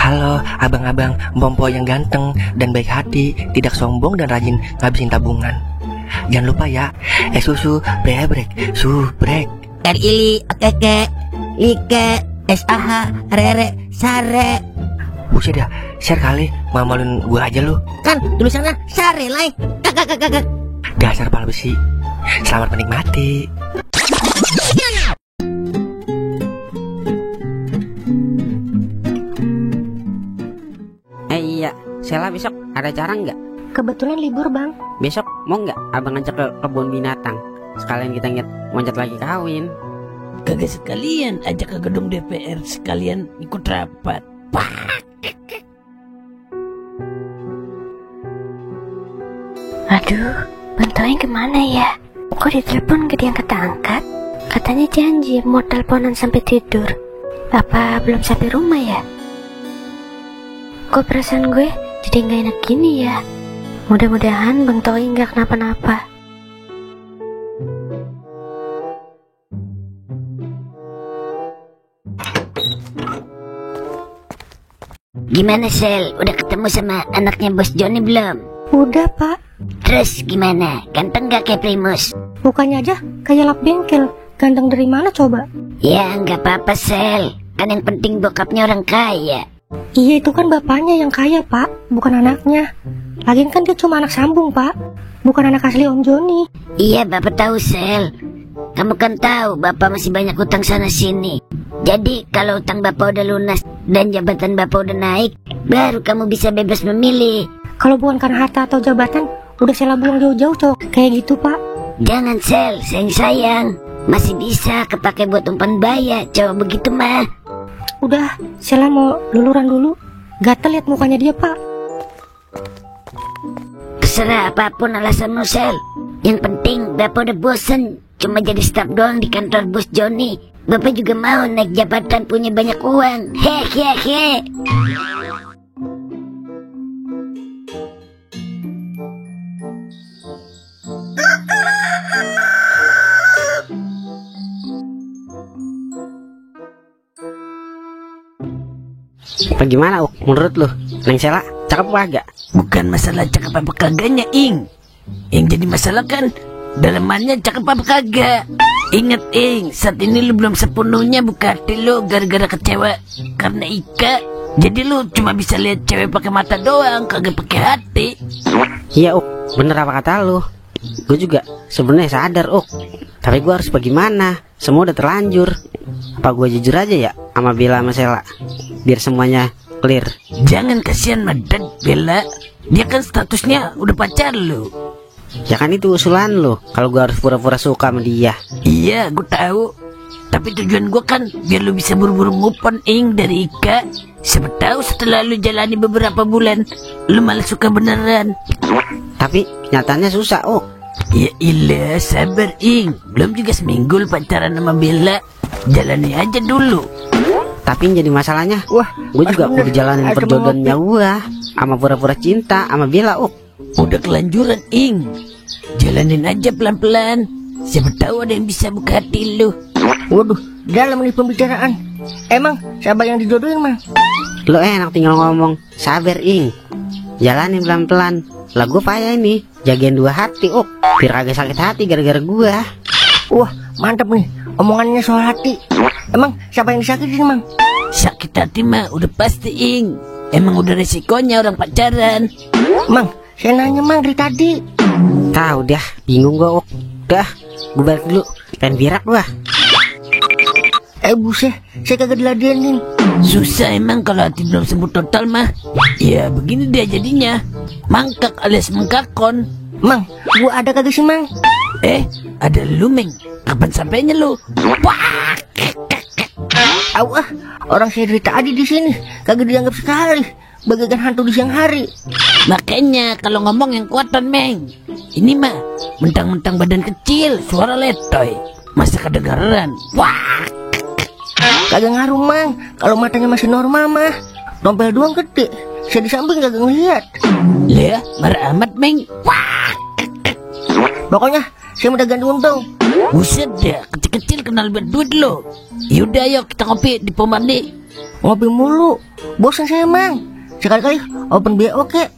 Halo abang-abang Bompo yang ganteng dan baik hati, tidak sombong dan rajin ngabisin tabungan. Jangan lupa ya, susu brebrek, subrek. Ili, okeke, like, SAH, rere, sare. Buset dah, share kali, mamalin gue aja lu. Kan tulisannya sare, like. Kakak. Dasar pal besi. Selamat menikmati. Iya, Sela besok ada acara nggak? Kebetulan libur bang. Besok mau nggak abang ngajak ke kebun binatang? Sekalian kita loncat lagi kawin. Kagak sekalian ajak ke gedung DPR, sekalian ikut rapat. Aduh, Bang Toeng kemana ya? Kok ditelepon gak diangkat-angkat? Katanya janji mau teleponan sampai tidur. Apa belum sampai rumah ya? Kok perasaan gue jadi gak enak gini ya? Mudah-mudahan Bang Toeng gak kenapa-napa. Gimana Sel? Udah ketemu sama anaknya Bos Joni belum? Udah pak. Terus gimana? Ganteng gak kayak Primus? Mukanya aja kayak lap bengkel. Ganteng dari mana coba? Ya nggak apa-apa Sel. Kan yang penting bokapnya orang kaya. Iya itu kan bapaknya yang kaya pak, bukan anaknya. Lagian kan dia cuma anak sambung pak, bukan anak asli Om Joni. Iya bapak tahu Sel. Kamu kan tahu bapak masih banyak utang sana sini. Jadi kalau utang bapak udah lunas dan jabatan bapak udah naik, baru kamu bisa bebas memilih. Kalau bukan karena harta atau jabatan, udah Sela buang jauh-jauh cowok kayak gitu pak. Jangan Sel, sayang. Masih bisa kepake buat umpan baya, cowok begitu mah. Udah, Sela mau luluran dulu. Gatel liat mukanya dia pak. Terserah apapun alasanmu Sel. Yang penting bapak udah bosen cuma jadi staf doang di kantor Bos Joni. Bapak juga mau naik jabatan, punya banyak uang. Hehehe. Apa gimana menurut lu? Neng Sela cakep apa agak? Bukan masalah cakep apa kagaknya, Ing. Yang jadi masalah kan dalemannya cakep apa kagak. Ingat Ing, saat ini lu belum sepenuhnya buka hati lu gara-gara kecewa karena Ika. Jadi lu cuma bisa lihat cewek pakai mata doang, kagak pakai hati. Iya bener apa kata lu. Gue juga sebenarnya sadar tapi gue harus bagaimana? Semua udah terlanjur. Apa gue jujur aja ya sama Bella sama Sela, biar semuanya clear. Jangan kasihan Madan Bella. Dia kan statusnya udah pacar lu. Ya kan itu usulan lu. Kalau gue harus pura-pura suka sama dia. Iya gue tahu. Tapi tujuan gue kan biar lu bisa buru-buru move on Ing dari Ika. Siapa tahu setelah lu jalani beberapa bulan lu malah suka beneran. Tapi nyatanya susah Ya ilah, sabar Ing. Belum juga seminggu lu pacaran sama Bella. Jalani aja dulu. Tapi yang jadi masalahnya, gue juga udah jalanin perjodohannya gue sama pura-pura cinta sama Bella Udah kelanjuran Ing. Jalanin aja pelan-pelan. Siapa tahu ada yang bisa buka hati lu. Waduh, dalam nih pembicaraan. Emang siapa yang dijodohin mah? Lo enak tinggal ngomong sabar Ing, jalanin pelan-pelan. Lah gue payah ini jagain dua hati biar agak sakit hati gara-gara gue. Wah mantap nih omongannya soal hati. Emang siapa yang disakitin mang? Sakit hati mah udah pasti Ing. Emang udah resikonya orang pacaran. Mang, saya nanya mang dari tadi. Tahu dah, bingung gue Dah, gue balik dulu, pengen birak gue. Buset, saya kagak diladenin. Susah emang kalau hati belum sembuh total mah. Ya begini dia jadinya. Mangkak alias mengkakon. Mang, gua ada kagak sih mang? Ada lu Meng. Kapan sampainya lu? Wah. Orang saya dari tadi di sini kagak dianggap sekali. Bagaikan hantu di siang hari. Makanya kalau ngomong yang kuatan Meng. Ini mah mentang-mentang badan kecil, suara letoy. Masa kedengaran? Wah. Kagak ngaruh mang, kalau matanya masih normal mah. Nompel doang gede, saya di samping kagak ngeliat. Lah, marah amat Meng. Wah. Pokoknya saya udah ganti untung. Buset dah, kecil-kecil kenal buat duit lo. Yaudah ayo kita ngopi di Pomani. Ngopi mulu, bosan saya Mang. Sekali-kali open BO kek.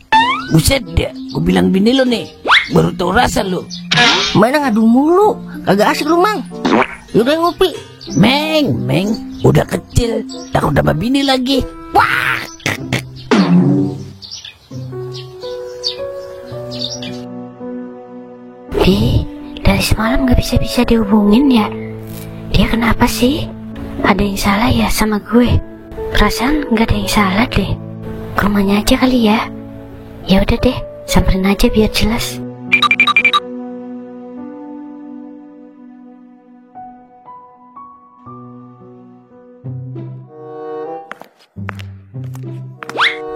Buset dah, gue bilang bini lo nih, baru tau rasa lo. Mainnya ngadu mulu, kagak asik lu Mang. Yaudah ngopi. Meng, udah kecil, takut sama bini lagi. Wah. Dari semalam gak bisa-bisa dihubungin ya. Dia kenapa sih? Ada yang salah ya sama gue? Perasaan gak ada yang salah deh. Ke rumahnya aja kali ya. Ya udah deh, samperin aja biar jelas.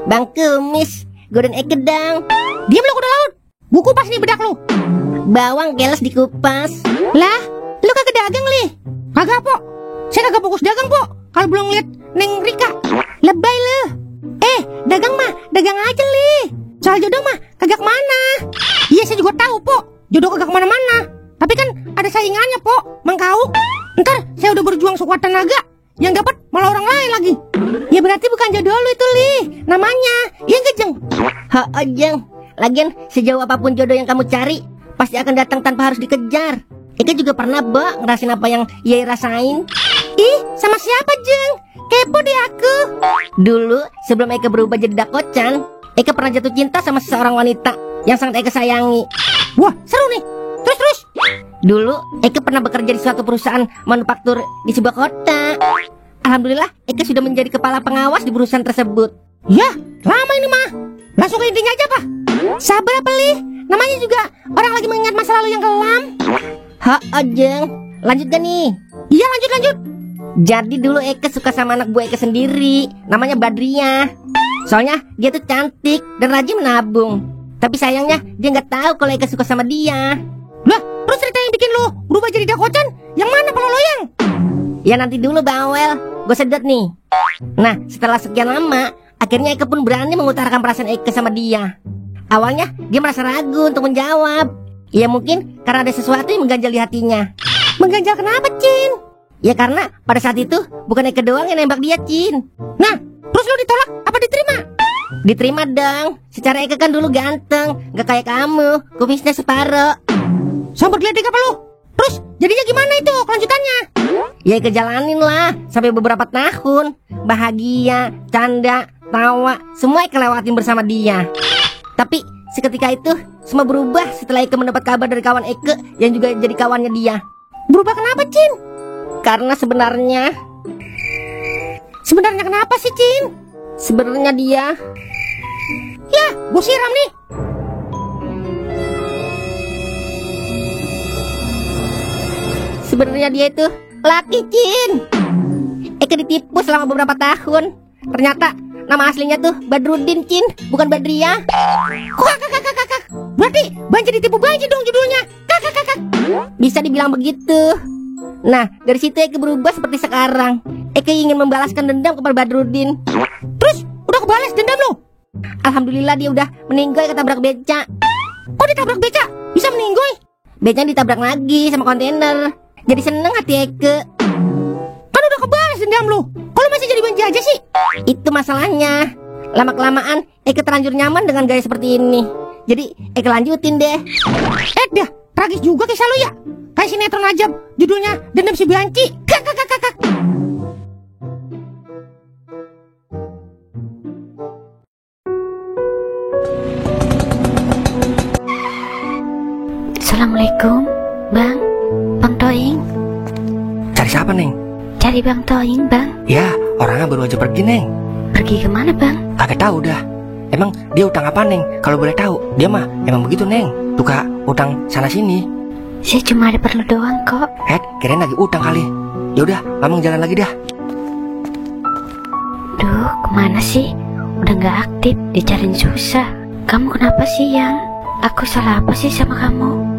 Bang Kumis, goreng ekedang. Diam lu kuda laut. Buku pas nih bedak lu. Bawang keles dikupas. Lah, lu kagak dagang li? Kagak po. Saya kagak fokus dagang po. Kalau belum lihat Neng Rika. Lebay lu. Dagang mah, dagang aja li. Soal jodoh mah kagak kemana. Iya saya juga tahu po. Jodoh kagak kemana-mana. Tapi kan ada saingannya po. Mang Kau. Ntar saya udah berjuang sekuat tenaga. Yang dapat malah orang lain lagi. Ya berarti bukan jodoh lu itu li. Namanya. Iya nggak Jeng? Jeng. Lagian sejauh apapun jodoh yang kamu cari pasti akan datang tanpa harus dikejar. Eka juga pernah ngerasain apa yang Yai rasain. Ih, sama siapa Jeng? Kepo deh aku. Dulu sebelum Eka berubah jadi dakocan, Eka pernah jatuh cinta sama seseorang wanita yang sangat Eka sayangi. Wah, seru nih. Terus. Dulu Eka pernah bekerja di suatu perusahaan manufaktur di sebuah kota. Alhamdulillah Eka sudah menjadi kepala pengawas di perusahaan tersebut. Ya, lama ini mah. Langsung ke intinya aja Pak. Sabar apa li? Namanya juga orang lagi mengingat masa lalu yang kelam. Jeng. Lanjut gak nih? Iya lanjut. Jadi dulu Eka suka sama anak buah Eka sendiri. Namanya Badriah. Soalnya dia tuh cantik dan rajin menabung. Tapi sayangnya dia gak tahu kalau Eka suka sama dia. Lah, terus cerita yang bikin lu berubah jadi dakocan yang mana kalau loyang? Ya nanti dulu bawel. Gue sedot nih. Nah setelah sekian lama, akhirnya Eka pun berani mengutarakan perasaan Eka sama dia. Awalnya dia merasa ragu untuk menjawab. Ya mungkin karena ada sesuatu yang mengganjal di hatinya. Mengganjal kenapa Cin? Ya karena pada saat itu bukan Eka doang yang nembak dia Cin. Nah terus lu ditolak apa diterima? Diterima dong. Secara Eka kan dulu ganteng, gak kayak kamu, kumisnya separuh. Sampai gledek apa lu? Terus jadinya gimana itu kelanjutannya? Ya Eka jalanin lah sampai beberapa tahun. Bahagia, canda, tawa, semua Eka lewatin bersama dia. Tapi seketika itu semua berubah setelah Eka mendapat kabar dari kawan Eka yang juga jadi kawannya dia. Berubah kenapa Cin? Karena sebenarnya kenapa sih Cin? Sebenarnya dia. Ya gue siram nih. Sebenarnya dia itu laki Cin. Eka ditipu selama beberapa tahun. Ternyata nama aslinya tuh Badrudin Cin, bukan Badriah. Kakak. Berarti Banci ditipu Banci dong judulnya. Kakak. Bisa dibilang begitu. Nah dari situ Eka berubah seperti sekarang. Eka ingin membalaskan dendam kepada Badrudin. Terus udah kebalas dendam lo? Alhamdulillah dia udah meninggal ketabrak beca. Kok ditabrak beca? Bisa meninggal? Becanya ditabrak lagi sama kontainer. Jadi seneng hati Eka. Kan udah kebalas dendam lo. Kalau masih jadi Banci aja sih? Itu masalahnya. Lama-kelamaan Eka terlanjur nyaman dengan gaya seperti ini. Jadi Eka lanjutin deh. Dah, tragis juga kisah lu ya. Kayak sinetron aja, judulnya Dendam si Banci. Kakak. Assalamualaikum, Bang Toing. Cari siapa Neng? Cari Bang Toing, Bang. Ya orangnya baru aja pergi Neng. Pergi kemana Bang? Kagak tahu dah. Emang dia utang apa Neng? Kalau boleh tahu, dia mah emang begitu Neng. Suka utang sana sini. Saya cuma ada perlu doang kok. Kirain lagi utang kali. Yaudah, Mamang jalan lagi dah. Duh, kemana sih? Udah gak aktif, dicariin susah. Kamu kenapa sih Yang? Aku salah apa sih sama kamu?